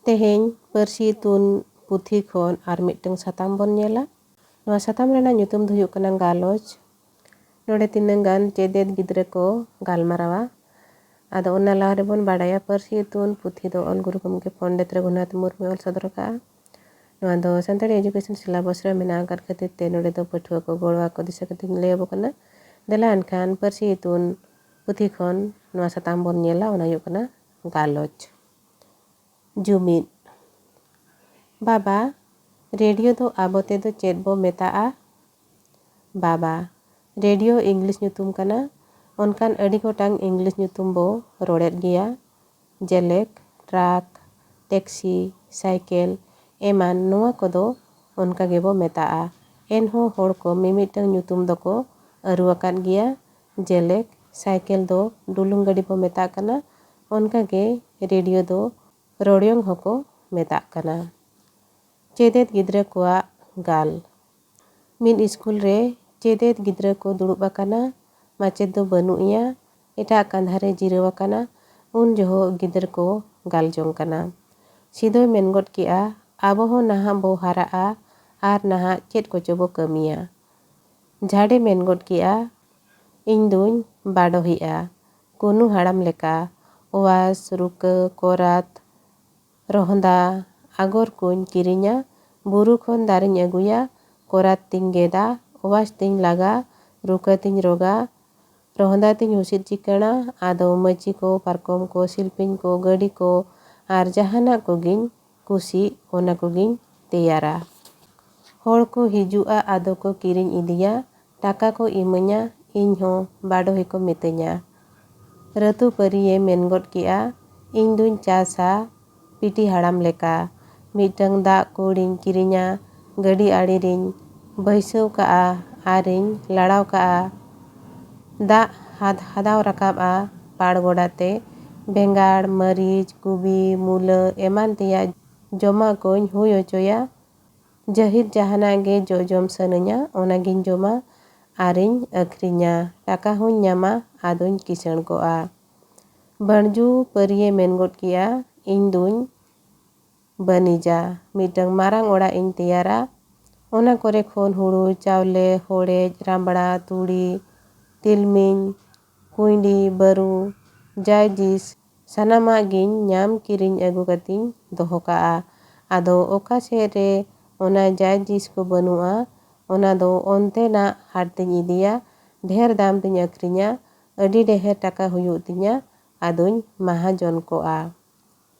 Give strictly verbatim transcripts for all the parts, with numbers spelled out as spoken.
ᱛᱮᱦᱮᱧ ᱯᱟᱹᱨᱥᱤ ᱤᱛᱩᱱ ᱯᱩᱛᱷᱤ ᱠᱷᱚᱱ ᱟᱨ ᱢᱤᱫᱴᱟᱝ ᱥᱟᱛᱟᱢ ᱵᱚᱱ ᱧᱮᱞᱟ᱾ ᱱᱚᱣᱟ ᱥᱟᱛᱟᱢ ᱨᱮᱱᱟᱜ ᱧᱩᱛᱩᱢ ᱫᱚ ᱦᱩᱭᱩᱜ ᱠᱟᱱᱟ ᱜᱟᱞᱚᱪ᱾ ᱱᱚᱰᱮ ᱛᱤᱱᱟᱹᱝ ᱜᱟᱱ ᱪᱮᱫᱮᱫ ᱜᱤᱫᱽᱨᱟᱹ ᱠᱚ ᱜᱟᱞᱢᱟᱨᱟᱣᱟ᱾ ᱟᱫᱚ ᱚᱱᱟ ᱞᱟᱦᱟ ᱨᱮᱵᱚᱱ ᱵᱟᱲᱟᱭᱟ, ᱯᱟᱹᱨᱥᱤ ᱤᱛᱩᱱ ᱯᱩᱛᱷᱤ ᱫᱚ ᱚᱞ ᱜᱩᱨᱩ ᱜᱚᱢᱠᱮ ᱯᱚᱱᱰᱤᱛ ᱨᱚᱜᱷᱩᱱᱟᱛᱷ ᱢᱩᱨᱢᱩᱭ ᱚᱞ ᱥᱚᱫᱚᱨ ᱟᱠᱟᱫᱼᱟ᱾ ᱱᱚᱣᱟ ᱫᱚ ᱥᱟᱱᱛᱟᱲᱤ education syllabus ᱨᱮ ᱢᱮᱱᱟᱜ ᱟᱠᱟᱫ ᱠᱷᱟᱹᱛᱤᱨ ᱛᱮ ᱱᱚᱰᱮ ᱫᱚ ᱯᱟᱹᱴᱷᱩᱣᱟᱹ ᱠᱚ ᱜᱚᱲᱚ ᱟᱠᱚ ᱫᱤᱥᱟᱹ ᱠᱟᱛᱮᱧ ᱞᱟᱹᱭ ᱟᱵᱚ ᱠᱟᱱᱟ᱾ ᱫᱮᱞᱟ ᱮᱱᱠᱷᱟᱱ ᱯᱟᱹᱨᱥᱤ ᱤᱛᱩᱱ ᱯᱩᱛᱷᱤ ᱠᱷᱚᱱ ᱱᱚᱣᱟ ᱥᱟᱛᱟᱢ ᱵᱚᱱ ᱧᱮᱞᱟ, ᱚᱱᱟ ᱦᱩᱭᱩᱜ ᱠᱟᱱᱟ ᱜᱟᱞᱚᱪ᱾ ᱡᱩᱢᱤᱫ᱾ ᱵᱟᱵᱟ, ᱨᱮᱰᱤᱭᱳ ᱫᱚ ᱟᱵᱚ ᱛᱮᱫᱚ ᱪᱮᱫ ᱵᱚ ᱢᱮᱛᱟᱜᱼᱟ? ᱵᱟᱵᱟ, ᱨᱮᱰᱤᱭᱳ English ᱧᱩᱛᱩᱢ ᱠᱟᱱᱟ᱾ ᱚᱱᱠᱟᱱ ᱟᱹᱰᱤ ᱜᱚᱴᱟᱝ English ᱧᱩᱛᱩᱢ ᱵᱚ ᱨᱚᱲᱮᱫ ᱜᱮᱭᱟ, ᱡᱮᱞᱮᱠ, ᱴᱨᱟᱠ, ᱴᱮᱠᱥᱤ, ᱥᱟᱭᱠᱮᱞ ᱮᱢᱟᱱ, ᱱᱚᱣᱟ ᱠᱚᱫᱚ ᱚᱱᱠᱟ ᱜᱮᱵᱚ ᱢᱮᱛᱟᱜᱼᱟ᱾ ᱮᱱᱦᱚᱸ ᱦᱚᱲ ᱠᱚ ᱢᱤᱢᱤᱫᱴᱟᱝ ᱧᱩᱛᱩᱢ ᱫᱚᱠᱚ ᱟᱹᱨᱩ ᱟᱠᱟᱫ ᱜᱮᱭᱟ, ᱡᱮᱞᱮᱠ, ᱥᱟᱭᱠᱮᱞ ᱫᱚ ᱰᱩᱞᱩᱝ ᱜᱟᱹᱰᱤ ᱵᱚ ᱢᱮᱛᱟᱜ ᱠᱟᱱᱟ, ᱚᱱᱠᱟ ᱜᱮ ᱨᱮᱰᱤᱭᱳ ᱫᱚ ᱨᱚᱲᱭᱚᱝ ᱦᱚᱸᱠᱚ ᱢᱮᱛᱟᱜ ᱠᱟᱱᱟ᱾ ᱪᱮᱫᱮᱫ ᱜᱤᱫᱽᱨᱟᱹ ᱠᱚᱣᱟᱜ ᱜᱟᱞ᱾ ᱢᱤᱫ ᱤᱥᱠᱩᱞ ᱨᱮ ᱪᱮᱫᱮᱫ ᱜᱤᱫᱽᱨᱟᱹ ᱠᱚ ᱫᱩᱲᱩᱵ ᱟᱠᱟᱱᱟ᱾ ᱢᱟᱪᱮᱫ ᱫᱚ ᱵᱟᱹᱱᱩᱜ ᱮᱭᱟ, ᱮᱴᱟᱜ ᱠᱟᱸᱫᱷᱟ ᱨᱮ ᱡᱤᱨᱟᱹᱣ ᱟᱠᱟᱱᱟ᱾ ᱩᱱ ᱡᱚᱦᱚᱜ ᱜᱤᱫᱟᱹᱨ ᱠᱚ ᱜᱟᱞ ᱡᱚᱝ ᱠᱟᱱᱟ᱾ ᱥᱤᱫᱚᱭ ᱢᱮᱱ ᱜᱚᱫ ᱠᱮᱜᱼᱟ, "ᱟᱵᱚ ᱦᱚᱸ ᱱᱟᱦᱟᱜ ᱵᱚ ᱦᱟᱨᱟᱜᱼᱟ ᱟᱨ ᱱᱟᱦᱟᱜ ᱪᱮᱫ ᱠᱚᱪᱚ ᱵᱚ ᱠᱟᱹᱢᱤᱭᱟ᱾" ᱡᱷᱟᱰᱮ ᱢᱮᱱ ᱜᱚᱫ ᱠᱮᱜᱼᱟ, "ᱤᱧ ᱫᱩᱧ ᱵᱟᱰᱚᱦᱤᱜᱼᱟ, ᱠᱩᱱᱩ ᱦᱟᱲᱟᱢ ᱞᱮᱠᱟ, ᱚᱣᱟᱥ, ᱨᱩᱠᱟᱹ, ᱠᱚᱨᱟᱛ, ᱨᱚᱦᱚᱸᱫᱟ, ᱟᱜᱚᱨ ᱠᱚᱧ ᱠᱤᱨᱤᱧᱟ, ᱵᱩᱨᱩ ᱠᱷᱚᱱ ᱫᱟᱨᱮᱧ ᱟᱹᱜᱩᱭᱟ, ᱠᱚᱨᱟᱛ ᱛᱤᱧ ᱜᱮᱫᱟ, ᱚᱣᱟᱥ ᱛᱤᱧ ᱞᱟᱜᱟ, ᱨᱩᱠᱟᱹ ᱛᱤᱧ ᱨᱚᱜᱟ, ᱨᱚᱦᱚᱸᱫᱟ ᱛᱤᱧ ᱦᱩᱥᱤᱫ ᱪᱤᱠᱟᱹᱬᱟ, ᱟᱫᱚ ᱢᱟᱹᱪᱤ ᱠᱚ, ᱯᱟᱨᱠᱚᱢ ᱠᱚ, ᱥᱤᱞᱯᱤᱧ ᱠᱚ, ᱜᱟᱹᱰᱤ ᱠᱚ ᱟᱨ ᱡᱟᱦᱟᱱᱟᱜ ᱠᱚᱜᱤᱧ ᱠᱩᱥᱤᱜ, ᱚᱱᱟ ᱠᱚᱜᱤᱧ ᱛᱮᱭᱟᱨᱟ᱾ ᱦᱚᱲ ᱠᱚ ᱦᱤᱡᱩᱜᱼᱟ, ᱟᱫᱚ ᱠᱚ ᱠᱤᱨᱤᱧ ᱤᱫᱤᱭᱟ, ᱴᱟᱠᱟ ᱠᱚ ᱤᱢᱟᱹᱧᱟ, ᱤᱧ ᱦᱚᱸ ᱵᱟᱰᱚᱦᱤ ᱠᱚ ᱢᱤᱛᱟᱹᱧᱟ᱾" ᱨᱟᱹᱛᱩ ᱯᱟᱹᱨᱤᱭᱮ ᱢᱮᱱ ᱜᱚᱫ ᱠᱮᱜᱼᱟ, "ᱤᱧ ᱫᱩᱧ ᱪᱟᱥᱟ ᱯᱤᱴᱤ ᱦᱟᱲᱟᱢ ᱞᱮᱠᱟ, ᱢᱤᱫᱴᱟᱝ ᱫᱟᱜ ᱠᱩᱲᱤᱧ ᱠᱤᱨᱤᱧᱟ, ᱜᱟᱹᱰᱤ ᱟᱲᱮ ᱨᱤᱧ ᱵᱟᱹᱭᱥᱟᱹᱣ ᱠᱟᱜᱼᱟ ᱟᱨᱤᱧ ᱞᱟᱲᱟᱣ ᱠᱟᱜᱼᱟ᱾ ᱫᱟᱜ ᱦᱟᱫ ᱦᱟᱫᱟᱣ ᱨᱟᱠᱟᱵᱼᱟ ᱯᱟᱲ ᱜᱚᱰᱟ ᱛᱮ, ᱵᱮᱸᱜᱟᱲ, ᱢᱟᱹᱨᱤᱪ, ᱠᱚᱵᱤ, ᱢᱩᱞᱟᱹ ᱮᱢᱟᱱ ᱛᱮᱭᱟᱜ ᱡᱚᱢᱟᱜ ᱠᱚᱧ ᱦᱩᱭ ᱦᱚᱪᱚᱭᱟ᱾ ᱡᱟᱹᱦᱤᱨ ᱡᱟᱦᱟᱱᱟᱜ ᱜᱮ ᱡᱚ ᱡᱚᱢ ᱥᱟᱱᱟᱧᱟ, ᱚᱱᱟᱜᱤᱧ ᱡᱚᱢᱟ ᱟᱨᱤᱧ ᱟᱹᱠᱷᱨᱤᱧᱟ᱾ ᱴᱟᱠᱟ ᱦᱚᱸᱧ ᱧᱟᱢᱟ, ᱟᱫᱚᱧ ᱠᱤᱥᱟᱹᱬ ᱠᱚᱜᱼᱟ᱾" ᱵᱟᱹᱬᱡᱩ ᱯᱟᱹᱨᱤᱭᱮ ᱢᱮᱱ ᱜᱚᱫ ᱠᱮᱜᱼᱟ, "ᱤᱧ ᱫᱩᱧ ᱵᱟᱹᱱᱤᱡᱟ᱾ ᱢᱤᱫᱴᱟᱝ ᱢᱟᱨᱟᱝ ᱚᱲᱟᱜ ᱤᱧ ᱛᱮᱭᱟᱨᱟ᱾ ᱚᱱᱟ ᱠᱚᱨᱮ ᱠᱷᱚᱱ ᱦᱩᱲᱩ, ᱪᱟᱣᱞᱮ, ᱦᱚᱲᱮᱡ, ᱨᱟᱢᱵᱲᱟ, ᱛᱩᱲᱤ, ᱛᱤᱞᱢᱤᱧ, ᱠᱩᱸᱭᱰᱤ, ᱵᱟᱹᱨᱩ, ᱡᱟᱭ ᱡᱤᱥ ᱥᱟᱱᱟᱢᱟᱜ ᱜᱤᱧ ᱧᱟᱢ ᱠᱤᱨᱤᱧ ᱟᱹᱜᱩ ᱠᱟᱛᱮᱧ ᱫᱚᱦᱚ ᱠᱟᱜᱼᱟ᱾ ᱟᱫᱚ ᱚᱠᱟ ᱥᱮᱫ ᱨᱮ ᱚᱱᱟ ᱡᱟᱭ ᱡᱤᱥ ᱠᱚ ᱵᱟᱹᱱᱩᱜᱼᱟ, ᱚᱱᱟ ᱫᱚ ᱚᱱᱛᱮᱱᱟᱜ ᱦᱟᱴ ᱛᱤᱧ ᱤᱫᱤᱭᱟ, ᱰᱷᱮᱨ ᱫᱟᱢ ᱛᱤᱧ ᱟᱹᱠᱷᱨᱤᱧᱟ, ᱟᱹᱰᱤ ᱰᱷᱮᱨ ᱴᱟᱠᱟ ᱦᱩᱭᱩᱜ ᱛᱤᱧᱟ, ᱟᱫᱚᱧ ᱢᱟᱦᱟᱡᱚᱱ ᱠᱚᱜᱼᱟ᱾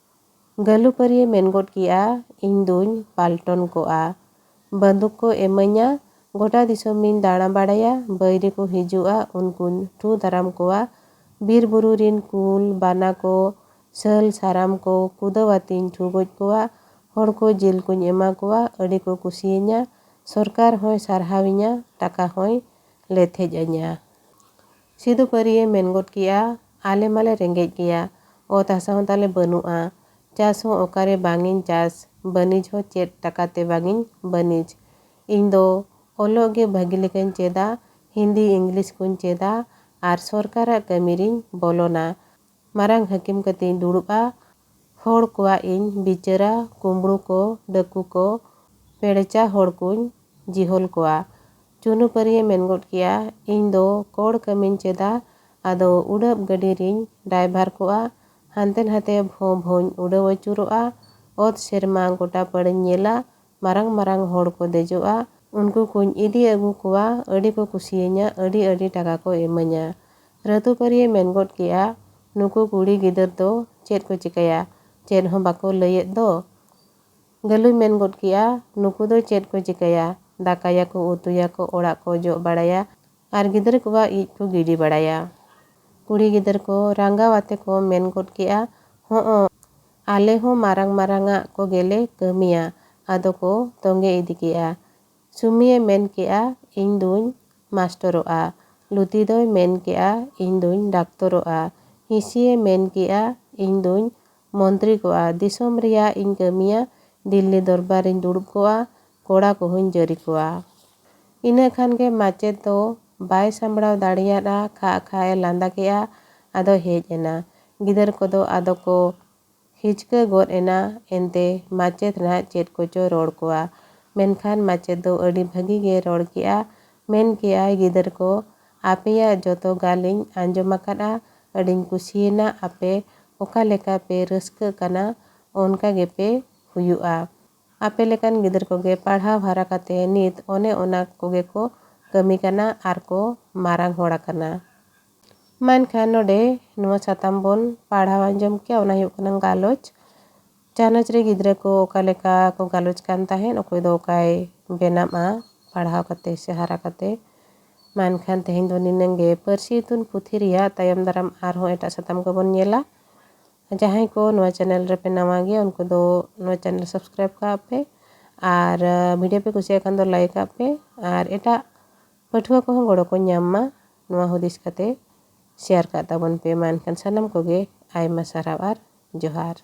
ᱜᱟᱹᱞᱩᱯᱟᱹᱨᱤᱭᱮ ᱢᱮᱱ ᱜᱚᱫ ᱠᱮᱜᱼᱟ, "ᱤᱧ ᱫᱩᱧ ᱯᱟᱞᱴᱚᱱ ᱠᱚᱜᱼᱟ᱾ ᱵᱟᱹᱱᱫᱩᱠ ᱠᱚ ᱮᱢᱟᱹᱧᱟ, ᱜᱚᱴᱟ ᱫᱤᱥᱚᱢᱤᱧ ᱫᱟᱬᱟ ᱵᱟᱲᱟᱭᱟ, ᱵᱟᱹᱭᱨᱤ ᱠᱚ ᱦᱤᱡᱩᱜᱼᱟ, ᱩᱱᱠᱩᱧ ᱴᱷᱩ ᱫᱟᱨᱟᱢ ᱠᱚᱣᱟ, ᱵᱤᱨ ᱵᱩᱨᱩ ᱨᱤᱱ ᱠᱩᱞ, ᱵᱟᱱᱟ ᱠᱚ, ᱥᱟᱹᱞ, ᱥᱟᱨᱟᱢ ᱠᱚ, ᱠᱩᱫᱟᱹᱣ ᱟᱛᱮᱧ ᱴᱷᱩ ᱜᱚᱡ ᱠᱚᱣᱟ, ᱦᱚᱲ ᱠᱚ ᱡᱤᱞ ᱠᱚᱧ ᱮᱢᱟ ᱠᱚᱣᱟ, ᱟᱹᱰᱤ ᱠᱚ ᱠᱩᱥᱤᱭᱟᱹᱧᱟ, ᱥᱚᱨᱠᱟᱨ ᱦᱚᱸᱭ ᱥᱟᱨᱦᱟᱣᱤᱧᱟ, ᱴᱟᱠᱟ ᱦᱚᱸᱭ ᱞᱮᱛᱷᱮᱡ ᱟᱹᱧᱟ᱾" ᱥᱤᱫᱩ ᱯᱟᱹᱨᱤᱭᱮ ᱢᱮᱱ ᱜᱚᱫ ᱠᱮᱜᱼᱟ, "ᱟᱞᱮ ᱢᱟᱞᱮ ᱨᱮᱸᱜᱮᱡ ᱜᱮᱭᱟ, ᱚᱛ ᱦᱟᱥᱟ ᱦᱚᱸ ᱛᱟᱞᱮ ᱵᱟᱹᱱᱩᱜᱼᱟ, ᱪᱟᱥ ᱦᱚᱸ ᱚᱠᱟᱨᱮ ᱵᱟᱝ ᱤᱧ ᱪᱟᱥ, ᱵᱟᱹᱱᱤᱡᱽ ᱦᱚᱸ ᱪᱮᱫ ᱴᱟᱠᱟ ᱛᱮ ᱵᱟᱝ ᱤᱧ ᱵᱟᱹᱱᱤᱡᱽ᱾ ᱤᱧ ᱫᱚ ᱚᱞᱚᱜ ᱜᱮ ᱵᱷᱟᱹᱜᱤ ᱞᱮᱠᱟᱧ ᱪᱮᱫᱟ, ᱦᱤᱱᱫᱤ ᱤᱝᱞᱤᱥ ᱠᱚᱧ ᱪᱮᱫᱟ ᱟᱨ ᱥᱚᱨᱠᱟᱨᱟᱜ ᱠᱟᱹᱢᱤ ᱨᱤᱧ ᱵᱚᱞᱚᱱᱟ, ᱢᱟᱨᱟᱝ ᱦᱟᱹᱠᱤᱢ ᱠᱟᱛᱮᱧ ᱫᱩᱲᱩᱵᱼᱟ, ᱦᱚᱲ ᱠᱚᱣᱟᱜ ᱤᱧ ᱵᱤᱪᱟᱹᱨᱟ, ᱠᱩᱢᱵᱽᱲᱩ ᱠᱚ, ᱰᱟᱹᱠᱩ ᱠᱚ, ᱯᱮᱲᱪᱟ ᱦᱚᱲ ᱠᱚᱧ ᱡᱤᱦᱚᱞ ᱠᱚᱣᱟ᱾" ᱪᱩᱱᱩ ᱯᱟᱹᱨᱤᱭᱮ ᱢᱮᱱ ᱜᱚᱫ ᱠᱮᱜᱼᱟ, "ᱤᱧ ᱫᱚ ᱠᱚᱲ ᱠᱟᱹᱢᱤᱧ ᱪᱮᱫᱟ, ᱟᱫᱚ ᱩᱰᱟᱹᱵ ᱜᱟᱹᱰᱤ ᱨᱤᱧ ᱰᱟᱭᱵᱷᱟᱨ ᱠᱚᱜᱼᱟ, ᱦᱟᱱᱛᱮ ᱱᱟᱛᱮ ᱵᱷᱚᱸ ᱵᱷᱚᱸᱧ ᱩᱰᱟᱹᱣ ᱟᱹᱪᱩᱨᱚᱜᱼᱟ, ᱚᱛ ᱥᱮᱨᱢᱟ ᱜᱚᱴᱟ ᱯᱟᱲᱟᱧ ᱧᱮᱞᱟ, ᱢᱟᱨᱟᱝ ᱢᱟᱨᱟᱝ ᱦᱚᱲ ᱠᱚ ᱫᱮᱡᱚᱜᱼᱟ, ᱩᱱᱠᱩ ᱠᱚᱧ ᱤᱫᱤ ᱟᱹᱜᱩ ᱠᱚᱣᱟ, ᱟᱹᱰᱤ ᱠᱚ ᱠᱩᱥᱤᱭᱟᱹᱧᱟ, ᱟᱹᱰᱤ ᱟᱹᱰᱤ ᱴᱟᱠᱟ ᱠᱚ ᱮᱢᱟᱹᱧᱟ᱾" ᱨᱟᱹᱛᱩ ᱯᱟᱹᱨᱤᱭᱮ ᱢᱮᱱ ᱜᱚᱫ ᱠᱮᱜᱼᱟ, "ᱱᱩᱠᱩ ᱠᱩᱲᱤ ᱜᱤᱫᱟᱹᱨ ᱫᱚ ᱪᱮᱫ ᱠᱚ ᱪᱤᱠᱟᱹᱭᱟ? ᱪᱮᱫ ᱦᱚᱸ ᱵᱟᱠᱚ ᱞᱟᱹᱭᱮᱫ ᱫᱚ?" ᱜᱟᱹᱞᱩᱭ ᱢᱮᱱ ᱜᱚᱫ ᱠᱮᱜᱼᱟ, "ᱱᱩᱠᱩ ᱫᱚ ᱪᱮᱫ ᱠᱚ ᱪᱤᱠᱟᱹᱭᱟ? ᱫᱟᱠᱟᱭᱟᱠᱚ, ᱩᱛᱩᱭᱟᱠᱚ, ᱚᱲᱟᱜ ᱠᱚ ᱡᱚᱜ ᱵᱟᱲᱟᱭᱟ ᱟᱨ ᱜᱤᱫᱽᱨᱟᱹ ᱠᱚᱣᱟᱜ ᱤᱡ ᱠᱚ ᱜᱤᱰᱤ ᱵᱟᱲᱟᱭᱟ᱾" ᱠᱩᱲᱤ ᱜᱤᱫᱟᱹᱨ ᱠᱚ ᱨᱟᱸᱜᱟᱣ ᱟᱛᱮ ᱠᱚ ᱢᱮᱱ ᱜᱚᱫ ᱠᱮᱜᱼᱟ, "ᱦᱚᱸᱜᱼᱚ, ᱟᱞᱮ ᱦᱚᱸ ᱢᱟᱨᱟᱝ ᱢᱟᱨᱟᱝ ᱟᱜ ᱠᱚ ᱜᱮᱞᱮ ᱠᱟᱹᱢᱤᱭᱟ᱾" ᱟᱫᱚ ᱠᱚ ᱛᱚᱸᱜᱮ ᱤᱫᱤ ᱠᱮᱜᱼᱟ᱾ ᱥᱩᱢᱤᱭᱮ ᱢᱮᱱ ᱠᱮᱜᱼᱟ, "ᱤᱧ ᱫᱩᱧ ᱢᱟᱥᱴᱚᱨᱚᱜᱼᱟ᱾" ᱞᱩᱛᱤ ᱫᱚᱭ ᱢᱮᱱ ᱠᱮᱜᱼᱟ, "ᱤᱧ ᱫᱩᱧ ᱰᱟᱠᱛᱚᱨᱚᱜᱼᱟ᱾" ᱦᱤᱸᱥᱤᱭᱮ ᱢᱮᱱ ᱠᱮᱜᱼᱟ, "ᱤᱧ ᱫᱩᱧ ᱢᱚᱱᱛᱨᱤ ᱠᱚᱜᱼᱟ, ᱫᱤᱥᱚᱢ ᱨᱮᱭᱟᱜ ᱤᱧ ᱠᱟᱹᱢᱤᱭᱟ, ᱫᱤᱞᱞᱤ ᱫᱚᱨᱵᱟᱨ ᱨᱤᱧ ᱫᱩᱲᱩᱵ ᱠᱚᱜᱼᱟ, ᱠᱚᱲᱟ ᱠᱚᱦᱚᱸᱧ ᱡᱟᱹᱨᱤ ᱠᱚᱣᱟ᱾" ᱤᱱᱟᱹ ᱠᱷᱟᱱ ᱜᱮ ᱢᱟᱪᱮᱫ ᱫᱚ ᱵᱟᱭ ᱥᱟᱢᱵᱲᱟᱣ ᱫᱟᱲᱮᱭᱟᱫᱼᱟ, ᱠᱷᱟᱜ ᱠᱷᱟᱜ ᱮ ᱞᱟᱸᱫᱟ ᱠᱮᱜᱼᱟ, ᱟᱫᱚ ᱦᱮᱡ ᱮᱱᱟ᱾ ᱜᱤᱫᱟᱹᱨ ᱠᱚᱫᱚ ᱟᱫᱚ ᱠᱚ ᱦᱤᱪᱠᱟᱹ ᱜᱚᱫ ᱮᱱᱟ᱾ ᱮᱱᱛᱮ ᱢᱟᱪᱮᱫ ᱱᱟᱦᱟᱜ ᱪᱮᱫ ᱠᱚᱪᱚ ᱨᱚᱲ ᱠᱚᱣᱟ, ᱢᱮᱱᱠᱷᱟᱱ ᱢᱟᱪᱮᱫ ᱫᱚ ᱟᱹᱰᱤ ᱵᱷᱟᱹᱜᱤ ᱜᱮ ᱨᱚᱲ ᱠᱮᱜᱼᱟ᱾ ᱢᱮᱱ ᱠᱮᱜᱼᱟᱭ, "ᱜᱤᱫᱟᱹᱨ ᱠᱚ, ᱟᱯᱮᱭᱟᱜ ᱡᱚᱛᱚ ᱜᱟᱞᱤᱧ ᱟᱸᱡᱚᱢ ᱟᱠᱟᱫᱼᱟ, ᱟᱹᱰᱤᱧ ᱠᱩᱥᱤᱭᱮᱱᱟ᱾ ᱟᱯᱮ ᱚᱠᱟ ᱞᱮᱠᱟ ᱯᱮ ᱨᱟᱹᱥᱠᱟᱹᱜ ᱠᱟᱱᱟ, ᱚᱱᱠᱟ ᱜᱮᱯᱮ ᱦᱩᱭᱩᱜᱼᱟ᱾ ᱟᱯᱮ ᱞᱮᱠᱟᱱ ᱜᱤᱫᱟᱹᱨ ᱠᱚᱜᱮ ᱯᱟᱲᱦᱟᱣ ᱦᱟᱨᱟ ᱠᱟᱛᱮ ᱱᱤᱛ ᱚᱱᱮ ᱚᱱᱟ ᱠᱚᱜᱮ ᱠᱚ ᱠᱟᱹᱢᱤ ᱠᱟᱱᱟ ᱟᱨ ᱠᱚ ᱢᱟᱨᱟᱝ ᱦᱚᱲ ᱟᱠᱟᱱᱟ᱾" ᱢᱟ ᱮᱱᱠᱷᱟᱱ ᱱᱚᱰᱮ ᱱᱚᱣᱟ ᱥᱟᱛᱟᱢ ᱵᱚᱱ ᱯᱟᱲᱦᱟᱣ ᱟᱸᱡᱚᱢ ᱠᱮᱭᱟ, ᱚᱱᱟ ᱦᱩᱭᱩᱜ ᱠᱟᱱᱟ ᱜᱟᱞᱚᱪ᱾ ᱪᱟᱱᱟᱪ ᱨᱮ ᱜᱤᱫᱽᱨᱟᱹ ᱠᱚ ᱚᱠᱟ ᱞᱮᱠᱟ ᱠᱚ ᱜᱟᱞᱚᱪ ᱠᱟᱱ ᱛᱟᱦᱮᱸᱫ, ᱚᱠᱚᱭ ᱫᱚ ᱚᱠᱟᱭ ᱵᱮᱱᱟᱢᱟ ᱯᱟᱲᱦᱟᱣ ᱠᱟᱛᱮ ᱥᱮ ᱦᱟᱨᱟ ᱠᱟᱛᱮ᱾ ᱢᱟ ᱮᱱᱠᱷᱟᱱ ᱛᱮᱦᱮᱧ ᱫᱚ ᱱᱤᱱᱟᱹᱝ ᱜᱮ᱾ ᱯᱟᱹᱨᱥᱤ ᱤᱛᱩᱱ ᱯᱩᱛᱷᱤ ᱨᱮᱭᱟᱜ ᱛᱟᱭᱚᱢ ᱫᱟᱨᱟᱢ ᱟᱨᱦᱚᱸ ᱮᱴᱟᱜ ᱥᱟᱛᱟᱢ ᱠᱚᱵᱚᱱ ᱧᱮᱞᱟ᱾ ᱡᱟᱦᱟᱸᱭ ᱠᱚ ᱱᱚᱣᱟ ᱪᱮᱱᱮᱞ ᱨᱮᱯᱮ ᱱᱟᱣᱟ ᱜᱮᱭᱟ, ᱩᱱᱠᱩ ᱫᱚ ᱱᱚᱣᱟ ᱪᱮᱱᱮᱞ ᱥᱟᱵᱥᱠᱨᱟᱭᱤᱵ ᱠᱟᱜ ᱯᱮ᱾ ᱟᱨ, ᱟ, ᱵᱷᱤᱰᱤᱭᱳ ᱯᱮ ᱠᱩᱥᱤᱭᱟᱜ ᱠᱷᱟᱱ ᱫᱚ ᱞᱟᱭᱤᱠ ᱠᱟᱜ ᱯᱮ᱾ ᱟᱨ ᱮᱴᱟᱜ ᱯᱟᱹᱴᱷᱩᱣᱟᱹ ᱠᱚᱦᱚᱸ ᱜᱚᱲᱚ ᱠᱚ ᱧᱟᱢ ᱢᱟ, ᱱᱚᱣᱟ ᱦᱩᱫᱤᱥ ᱠᱟᱛᱮ ᱥᱮᱭᱟᱨ ᱠᱟᱜ ᱛᱟᱵᱚᱱ ᱯᱮ᱾ ᱢᱟ ᱮᱱᱠᱷᱟᱱ ᱥᱟᱱᱟᱢ ᱠᱚᱜᱮ ᱟᱭᱢᱟ ᱥᱟᱨᱦᱟᱣ ᱟᱨ ᱡᱚᱦᱟᱨ᱾